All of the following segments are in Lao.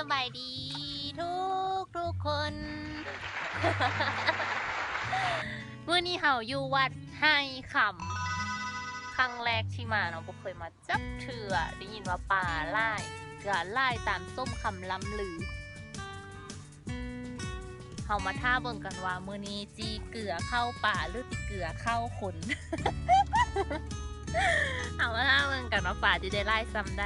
ສະບາຍດີທຸກໆຄົນ ມື້ນີ້ເຮົາຢູ່ວັດໄຮ່ຄຳ ຄັ້ງແລກທີ່ມາເນາະ ບໍ່ເຄີຍມາຈັກເທື່ອ ໄດ້ຍິນວ່າປາຫຼາຍ ກະຫຼາຍຕາມສົມຄຳລ່ຳລື. ເຮົາມາຖ້າເບິ່ງກັນວ່າມື້ນີ້ຊິເກືອເຂົ້າປາ ຫຼື ຊິເກືອເຂົ້າຄົນ. ເຮົາມາຖ້າເບິ່ງກັນວ່າປາຊິໄດ້ຫຼາຍສ່ຳໃດ.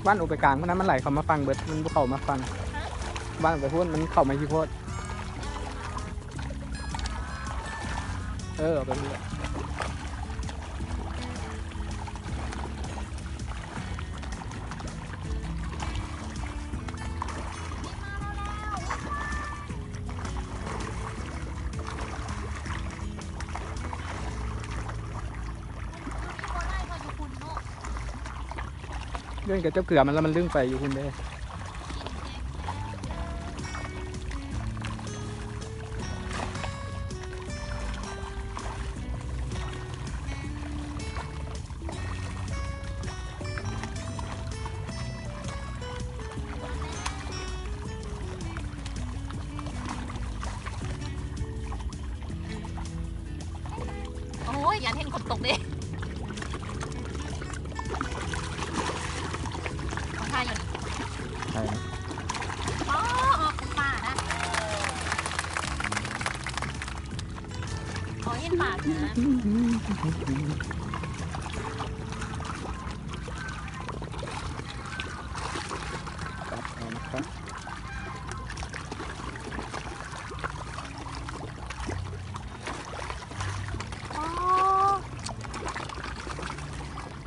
ວັນອອກໄປກາງພຸ້ນນະ ມັນໄຫຼເຂົ້າມາຝັ່ງເບິດ ມັນບໍ່ເຂົ້າມາຝັ່ງ. ວັນອອກໄປພຸ້ນ ມັນເຂົ້າມາພີ້ໂພດ. ເອີ ອອກໄປພຸ້ນແຫຼະ. ເດີນກັບເຈົ້າເກືອມັນແລ້ວ ມັນລຶ້ງໄປຢູ່ພຸ້ນເດ້. ໂອ້ຍ ຢ້ານເຫັນຄົນຕົກເດ້. ຂອງທ່າຢູ່ນີ້ ໃຊ່ ອໍ ອອກປ່ານະ ຂໍເຫັນປາເທື່ອນະ. ຕັດເອົານະຄັບ. ໂອ້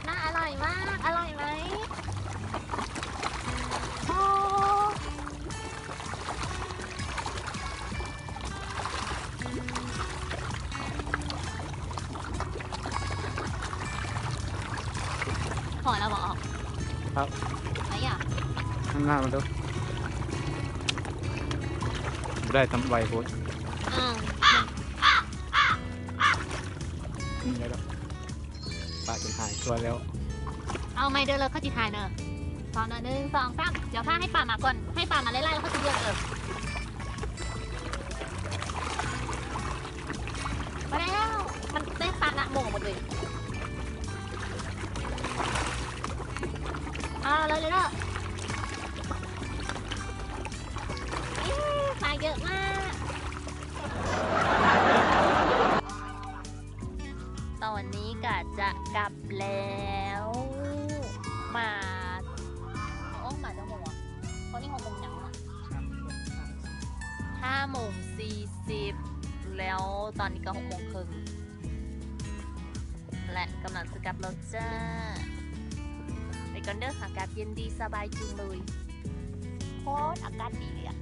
ໜ້າອະລ່ອຍມາກ ອະລ່ອຍໄໝ? ໂອ້ ພໍແລ້ວບໍ່ອອກ? ຄັບ ໄປຢາກ ຂ້າງໜ້າມັນເດີ ບໍ່ໄດ້ ທຳໄວໂພດ. ອ້າວ ອືມ ໄດ້ແລ້ວ ປາຈົນຫາຍຕົວແລ້ວ. ເອົາໃໝ່ເດີ ແລ້ວຄ່ອຍຊິຖ່າຍເດີ. ພ້ອມເດີ ໜຶ່ງ ສອງ ສາມ ດຽວຖ້າໃຫ້ປາມາກ່ອນ ໃຫ້ປາມາໄລ່ໆ ແລ້ວຄ່ອຍຊິເລືອກເດີ. ມາແລ້ວ ມັນເຕັ້ນຕາໜ້າໂມໝົດເລີຍ. ເອົາເລີຍ ເລີຍ ເລີຍ. ເອີ ປາເຍອະມາກ. ຕອນນີ້ກະຈະກັບແລ້ວ ມາ ໂອ້ ມາຈັກໂມງວະ? ຕອນນີ້ຫົກໂມງຫຍັງວະ? ຫ້າໂມງສີ່ສິບ ແລ້ວຕອນນີ້ກະຫົກໂມງເຄິ່ງ ແລະ ກຳລັງຈະກັບແລ້ວຈ້າ. ໄປກ່ອນເດີ ອາກາດເຢັນດີ ສະບາຍຈຸງເລີຍ ໂຄດອາກາດດີເລີຍອະ.